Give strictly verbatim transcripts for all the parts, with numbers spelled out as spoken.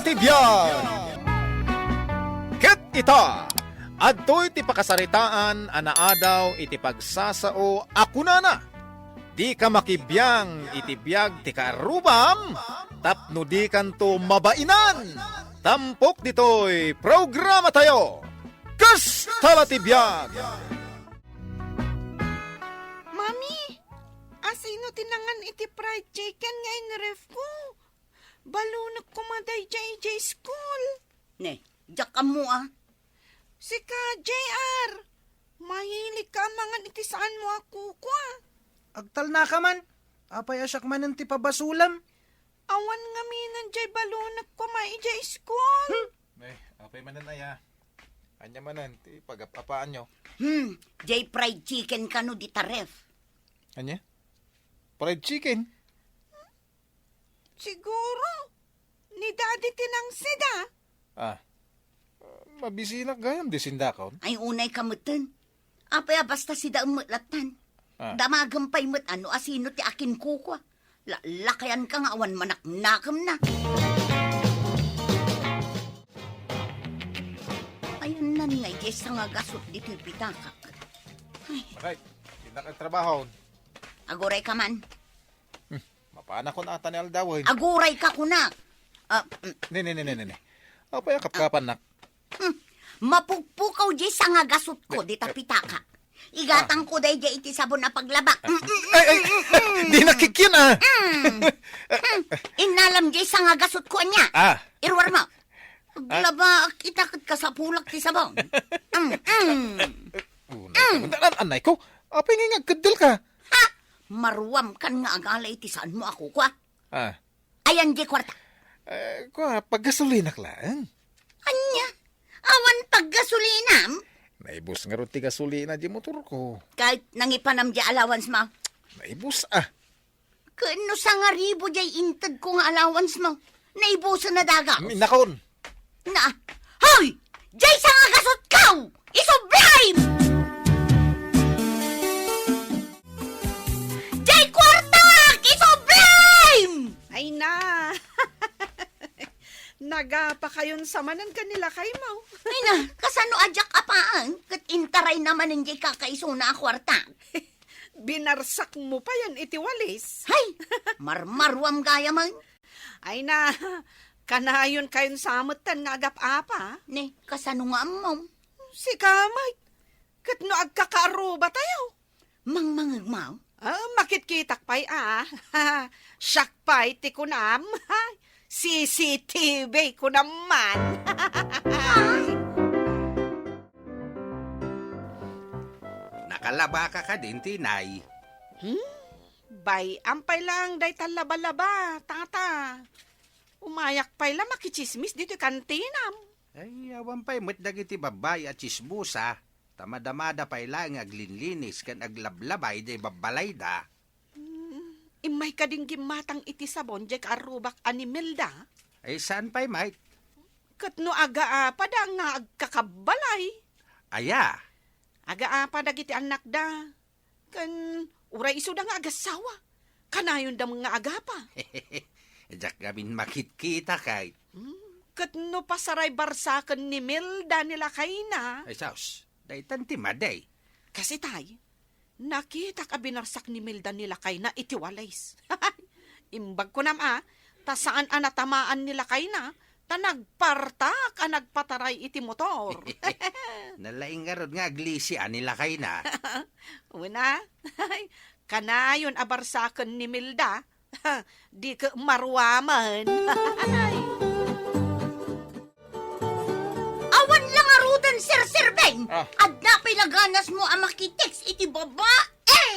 ti biag. Ket ita, adtoy ti pakasaritaan a naadaw iti pagsasao a kunana, "Dika makibiang iti biag ti kaarrubam, tapno dikanto mabainan." Tampok ditoy programatayo, Kasta la ti biag! Mami, asino ti nangan iti fried chicken nga inref ko? Balunek koma daydiay idiay school. Ne, diak ammo a. Sika, J R, mahilig ka mangan iti saanmo a kukua. Agtalnaka man. Apay a siak manen ti pabasulam? Awan ngamin daydiay balunek koma idiay school. Hmm. Eh, apay manen aya? Ania manen ti pagap-apaanyo? Hmm, diay fried chicken kano dita ref. Ania? Fried chicken? Siguro, ni Daddy ti nangsida. Ah, mabisinak gayam di sindakon. Ay, unay ka metten. Apay a basta sida met lattan. Ah. Damagem pay met a no asino ti akinkukua. La-, lakayan ka nga awan manaknakemna. Ayannan nga idiay sangagasut ditoy pitakak. Ay. Bakit? Di na ka trabaho. Aguray ka man. Hmm, mapanakon ata ni aldawen. Aguray ka kuna. Ah, mm. Ne, ne, ne, ne, ne, ne. Apay a kapkapannak? Hmm. Mapukpukaw diay sangagasutko, eh, dita eh, pitaka. Igatangko daydiay iti sabon a paglaba. Mm, mm, Ay, ay, mm, mm, mm. Di nakikyan, ah. Mm. Mm. Innalam diay sangagasutko, ania? Ah. Iruar mo. Ah. Aglabaak ita ket kasapulak ti sabon. Mm, mm. Unay ka, an-, an-, anay ko. Apay nga agkeddel ka? Ha? Maruam kan nga agala iti saanmo a kukua. Ah. Ayan di kuarta. Eh, kua, paggasolinak laeng. Ania? Awan paggasolinam? Naibus ngarud ti gasolina di motorko. Ket nangipanam di allowance mo? Naibus, ah. Ket no sangaribu diay intedko nga allowance mo, naibusen a daga. Minakon. Na, hoy! Diay sangagasutko! Isublim! Diay kuartak! Isublim! Ay na! Nagapakayon sa manen ken ni lakaymo. Ay na, kasano a diak apaan? Ket intaray na manen diay kakaisuna a kuarta. Binarsakmo payen iti walis. Hay! Marmaruam gayam. Ay na, kanayon kayon sa metten nga agap-apa. Ne, kasano nga ammom? Sika, Mike. Ket no agkakaarruba tayo. Mangmangegmo? Ah, makitkitak pay, ah. Siak pay ti kunam. C C T V kunam man. Nakalabaka kadin, Tinay? Hmm? Bay-am pay laeng dayta laba-laba, tata. Umayak pay la makitsismis ditoy kantinam. Ay, awan pay met dagiti babbai a tsismosa, ta madamada pay laeng nga aglinlinis ken aglablabay diay babbalayda. Hmm, immay kadin gimmatang iti sabon diay kaarrubak a ni Milda? Ay, saan pay, Mike? Ket no agaapada nga agkakabbalay? Aya? Agaapa dagiti annakda. Ken uray isuda nga agassawa, kanayonda met nga agapa. Diak ngamin makitkita, kay. Hmm, ket no pasaray barsaken ni Milda ni lakayna? Ay, sus, daytan ti madi. Kasi tay, nakitak a binarsak ni Milda ni lakayna iti walis. Imbag kunam a, ta saan a natamaan ni lakayna, ta nagpartak a nagpataray iti motor. Nalaing ngarud nga aglisi a ni lakayna. Una, kanayon a barsaken ni Milda. Di ka maruaman. Awan la ngaruden, Sir Sirben. Ah. Adda pay la ganasmo a makitext iti babae. Ay,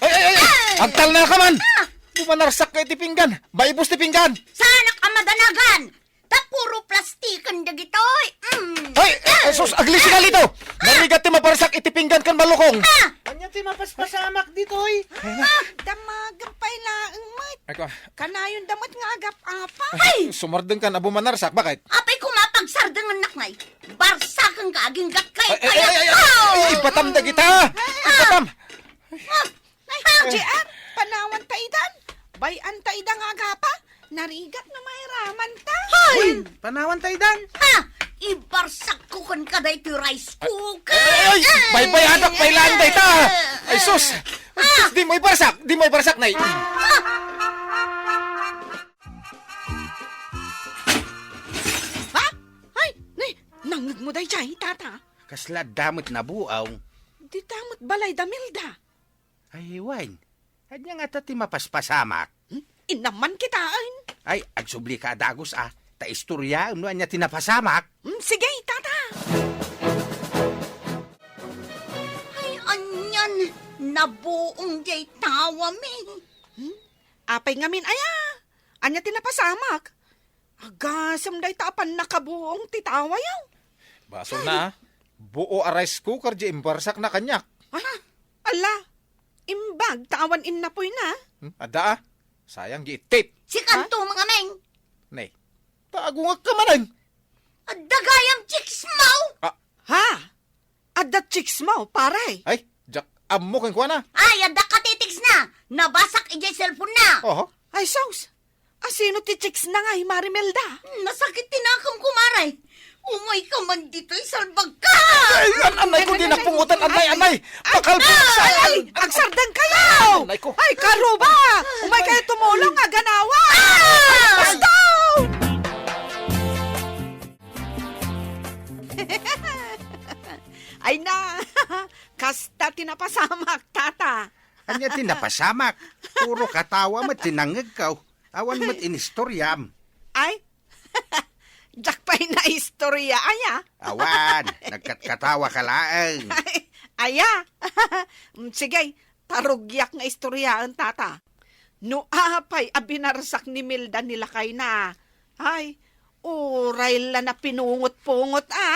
ay, ay, ay! Ay! Agtalna ka man! Ah! Bumanarsak ka iti pinggan! Baibus ti pinggan! Saanak a madanagan! Ta puro plastiken dagitoy! Mm. Ay! Ah! Ay, sus! Aglisi ka dito! Ah! Narigat ti maparsak iti pinggan ken malukong! Ah! Ania ti mapaspasamak ditoy? Ah! Damagan pay laeng met. Ay, ko. Kanayon da met nga agap-apa. Ay! Sumardeng ka na bumanarsak. Bakit? Apay ko mapagsardengan nak ngay. Barsaken ka, aginggat kay Ay, ay, ay, ay, ay, ay, ibatam dagita! Ah! Ibatam! Ah! Ay, J R, panawan ta idan. Bay-an ta ida nga agapa. Narigat no mairaman ta. Hoy! Wen, panawan ta idan. Ha! Ibarsakko kenka daytoy rice cooker. Ay, ay, ay, baybayadak pay laeng dayta. Ay, sus! Ah! Dimo ibarsak, dimo ibarsak, nay. Ah! Ha? Ay, nay, nangngegmo daydiay, tata? Kasla adda met nabuong. Dita met balay da Milda. Ay, wen. Ania ngata ti mapaspasamak? Hmm? Innaman kitaen. Ay, agsublika a dagus a, ta istoryaem no ania ti napasamak. Hmm, sige, tata. Ay, anian, nabuong diay tawami. Hmm? Apay ngamin aya? Ania ti napasamak? Agasem dayta a pannakabuong ti tawayo. Basolna, a. Buo a rice cooker diay imbarsakna kaniak. Ah, ala, imbag ta awan innapoyna. Hmm, adda, a. Sayang diay ittit. Sikanto, mangameng. Ne, ta agungekka manen. Adda gayam chicks mo. Ah. Ha? Adda chicks mo, pare? Ay, diak ammo kenkuana. Ay, adda katitiksna. Nabasak idiay cellphone-na. Oho. Ay, sus! Asino ti chicks na ngay, Marimelda? Hmm, nasakit ti nakem, kumare. Umayka man ditoy, salbagka! Ay, an-, anay ko, di napungutan, anay, anay! Pakalbuksan! Ay, ay, agsardeng kayo! Anay ko. Ay, karuba! Umay kayo tumulong, aganawa! Ah! Basta! Ay na, kasta ti napasamak, tata. Ania ti napasamak? Puro katawa met ti nangngegko. Awan met inistoryam. Ay, diak pay naistorya, aya? Awan, nagkatkatawa ka laeng. Ay, aya? Mm, sige, tarugiak nga istoryaen, tata. No apay a binarsak ni Milda ni lakayna, ay, uray la napinungot-pungot, a?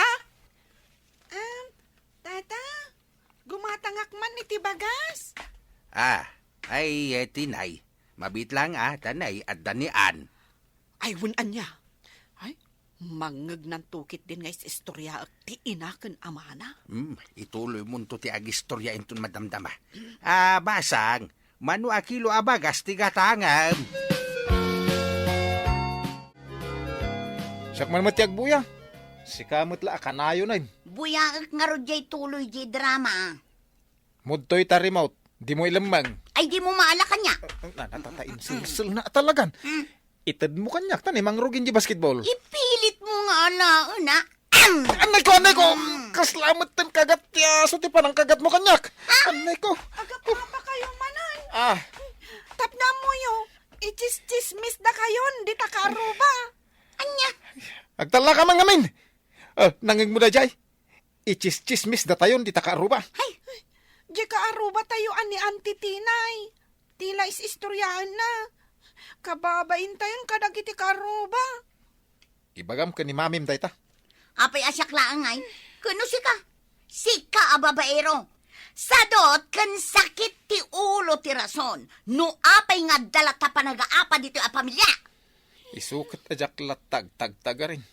Ah, tata, gumatangak man iti bagas. Ah, ay, eh, tinay. Mabit lang, a, tanay, adda ni Ann. Ay, wen ania? Ay, mangngeg nanto ketdin nga is-istoryaek ti ina ken amana. Hmm, ituloy monto ti agistorya inton madamdama. Ah, basang, mano a kilo a bagas ti gatangem? Siak man met ti agbuya. Sika met la a kanayonen. Buyaek ngarud diay tuloy diay drama. Mudtoy ta remote, dimo ilemmeng. Ay, dimo maala kaniak. Na, na, ta, ta, insilsil na talagan. Hmm. Itedmo kaniak, ta ni mangrugin di basketball. Ipilit mo nga alaen, a. Am! Anay ko, anay ko! Hmm. Kasla met ten kagat ti aso ti panangkagat mo kaniak. Ah! Anay ko. Agapapa kayo manen. Ah. Tapno ammoyo, ichis-chismis da kayon, dita kaaruba. Ania? Agtalla ka man ngamin. Ah, nangngeg mo daydiay? Ichis-chismis datayon dita kaaruba. Hay! Di kaaruba tayo a ni Auntie Tinay. Ti la is-istoryaenna. Kababain tayon kadagiti kaaruba. Ibagam ken ni mamim dayta. Apay a siak laeng ngay? Ken no sika? Sika a babaero. Sadot ken sakit ti ulo ti rason no apay nga adda latta panagaapa ditoy a pamilia. Isu ket a diak latta agtagtagarin.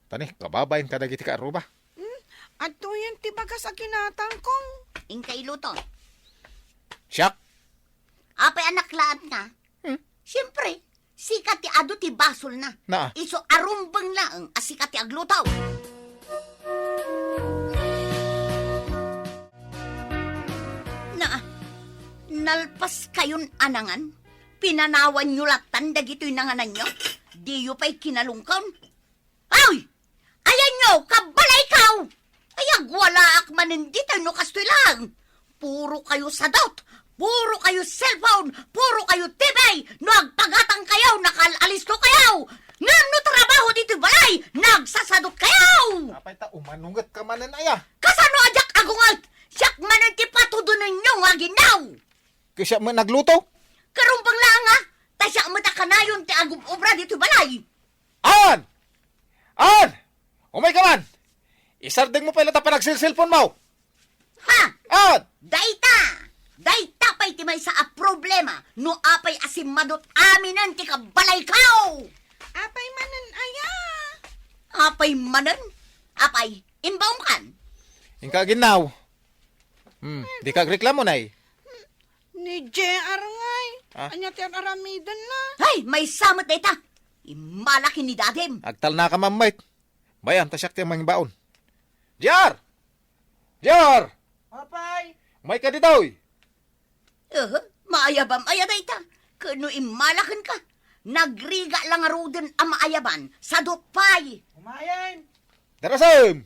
Ta ni, kababain kadagiti kaaruba. Hmm, adtoyen ti bagas a kinatangko. Inka iluto. Siak. Apay a naklaat nga? Hmm? Siempre, sika ti adu ti basolna. Naa. Isu a rumbeng laeng a sika ti agluto. Naa, nalpas kayon a nangan? Pinanawanyo lattan dagitoy nangananyo? Diyo pay kinalungkon? Ay! Ayanyo, kabalaykaw! Ay, agwalaak manen ditoy no kastoy laeng. Puro kayo sadot, puro kayo cellphone, puro kayo T V. No agpagatang kayo, nakaal-alisto kayo. Ngem no trabaho ditoy balay, nagsasadot kayo. Apay ta umanunget ka manen aya? Kasano a diak agunget? Siak manen ti patudonenyo nga aginnaw. Ket siak met nagluto? Karumbeng laeng, a, ta siak met a kanayon ti agub-obra ditoy balay. Ann! Ann! Umay ka man! Isardeng mo pay latta panagselselpon mo! Ha? Ann! Dayta! Dayta pay ti maysa a problema no apay a simmadot aminen ti kabalaykaw! Apay manen aya? Apay manen? Apay, imbaonkan? Inka aginnaw. Hmm, di ka agreklamo, nay? Ni J R ngay, Ah? Ania ti ar-aramidenna? Ay, maysa met dayta! Immala ken ni dadim. Agtalnaka, Mammayt. Bay-am ta siak ti mangbaon. J R! J R! Apay! Umayka ditoy! Eh, maayabam aya dayta. Ken no immala kenka, nagrigat la ngaruden a maayaban, sadut pay. Umayen! Darasem!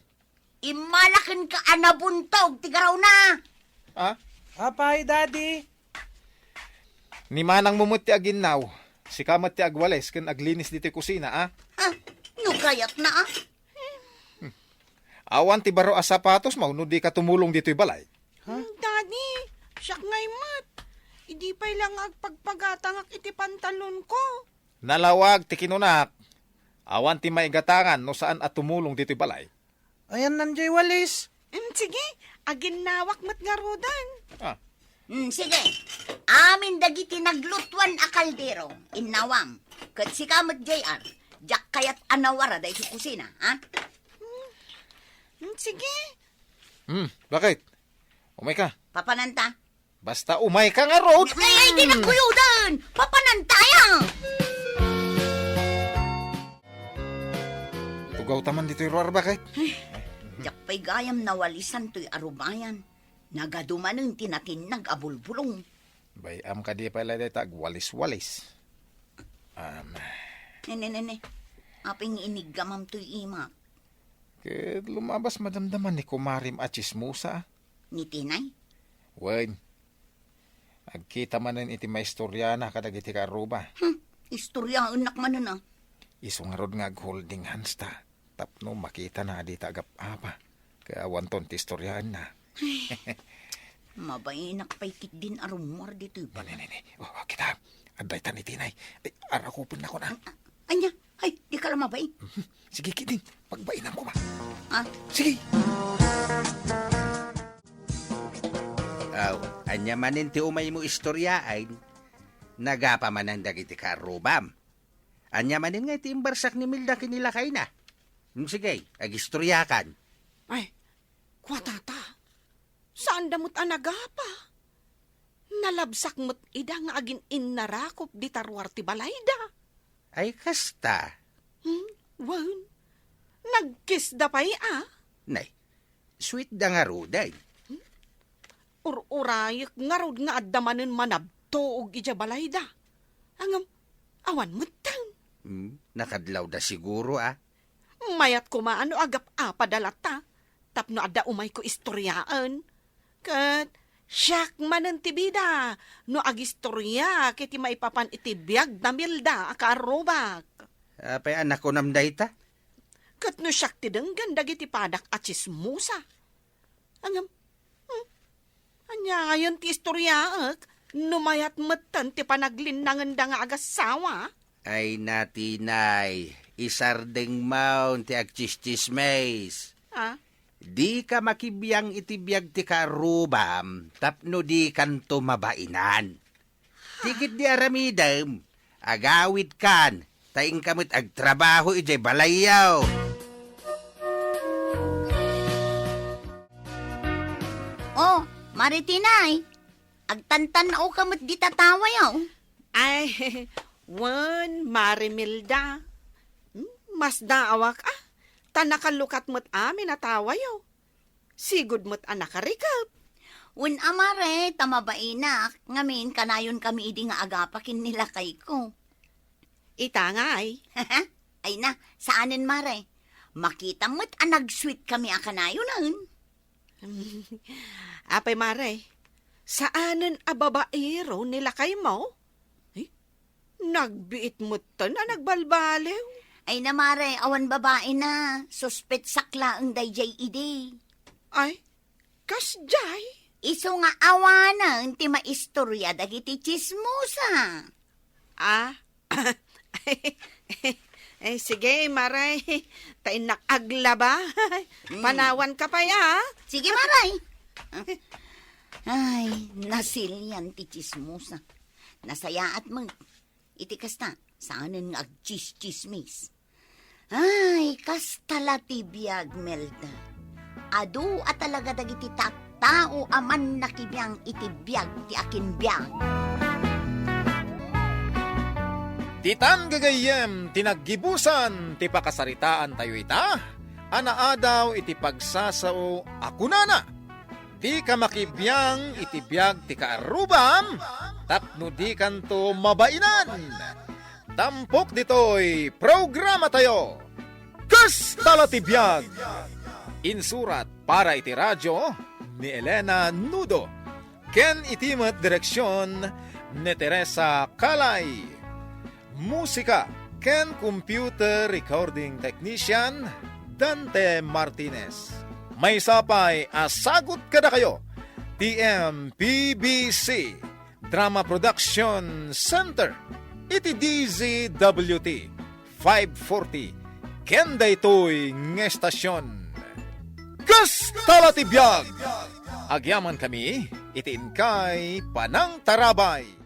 Immala kenka a nabuntog ti garawna. Ah? Apay, Daddy? Ni manangmo met ti aginnaw, sika met ti agwalis ken aglinis ditoy kusina, ah? Ah, no kayatna, ah? Awan ti baro a sapatosmo no dika tumulong ditoy balay. Ha? Hmm, Daddy, siak ngay met. Idi pay la nga agpagpagatangak iti pantalonko. Nalawag ti kinunak. Awan ti maigatangan no saan a tumulong ditoy balay. Ayanna diay walis. Hmm, sige, aginnawak met ngaruden. Ah. Hmm, sige. Amin dagiti naglutuan a kaldero, innawam. Ket sika met, J R, diak kayat a nawara daytoy kusina, ha? Hmm, sige. Hmm, bakit? Umayka. Papananta? Basta umayka ngarud. Ay, ay, di na kuyodan! Papananta aya! Tugawta man ditoy ruar, bakit? Ay, diak pay gayam nawalisan toy arubayan. Nagadu manen ti natinnag a bulbulong. Bay-am kadi pay la dayta agwalis-walis. Um, Nene, nene. Apay nga iniggamam toy imak? Ket lumabas madamdama ni kumarim a tsismosa, ah. Ni Tinay? Wen. Agkita manen iti maistoriana kadagiti kaarruba. Hmm, istoriaennak manen, ah. Isu ngarud nga agholding hands ta, tapno makitana a dita agap-apa. Ket awanton ti istoriaenna. Mabainak pay ketdin a rummuar ditoy Ne, ne, balay. Ne, ne. Oh, oh, kita. Adda ita ni Tinay. Ay, arakupennakon, ah. Ania? Ay, dika la mabain. Mhm. Sige, ketdin. Pagbainam koma. Ah? Sige. Aw, ania manen ti umaymo istoriaen? Nagapa manen dagiti kaarrubam. Ania manen nga iti imbarsak ni Milda ken ni lakayna? Hmm, sige, agistoriakan. Ay, kua tata, saanda met a nagapa. Nalabsak met ida nga agin-innarakop dita ruar ti balayda. Ay, kasta? Hmm, wen. Nagkisda pay, a? Nay, sweet da ngaruden. Ur-urayek ngarud nga adda manen manabtuog idiay balayda. Ngem, awan metten. Hmm, nakadlawda siguro, a? Mayat koma no agap-apada latta, tapno adda umayko istoriaen. Ket siak manen ti bida no agistoria iti maipapan iti biag da Milda a kaarrubak. Apay a nakunam dayta? Ket no siak ti denggen dagiti padak a tsismosa. Ngem, hmm, aniayen ti istoriaek no mayat metten ti panaglinnangenda nga agassawa? Ay, Tinay, isardengmon ti agtsistsismis. Ah? Dika makibiang iti biag ti kaarrubam tapno dikanto mabainan. Ti ketdi aramidem, agawidkan, ta inka met agtrabaho idiay balayyo. Oh, Mare Tinay, agtantan-awka met dita tawayo. Ay, wen, Mare Milda. Hmm, masdaawak, a, ta nakalukat met amin a tawayo. Sigud met a nakarikep. Wen a, Mare, ta mabainak, ngamin kanayonkami idi nga agapa ken ni lakayko. Ita ngay? Ay na, saanen, Mare. Makitam met a nagsweetkami a kanayonen. Apay, Mare, saanen a babaero ni lakaymo? Eh, nagbiit metten a nagbalbaliw. Ay na, Mare, awan babaina. Suspetsak laeng daydiay idi. Ay, kasdiay? Isu nga awanen ti maistoria dagiti tsismosa. Ah? Ay, sige, Mare. Ta innak aglaba. Mm. Panawanka pay, a? Sige, Mare. Ay, nasilian ti tsismosa. Nasayaat met. Iti kasta, saanen nga agtsistsismis. Ay, kasta la ti biag, Melda. Adu a talaga dagiti tattao a mannakibiang iti biag ti akinbiag. Ditan gagayyem ti naggibusan ti pakasaritaantayo ita a naadaw iti pagsasao a kunana, "Dika makibiang iti biag ti kaarrubam tapno dikanto mabainan." Tampok ditoy programatayo, Kasta la ti biag! Insurat para iti radio ni Elena Nudo, ken iti met direksion ni Teresa Calay. Musika ken computer recording technician, Dante Martinez. Maysa pay a sagut kadakayo ti M P B C Drama Production Center iti D Z W T five forty ken daytoy nga estasion. Kasta la ti biag! Agyaman kami iti inkay panangtarabay.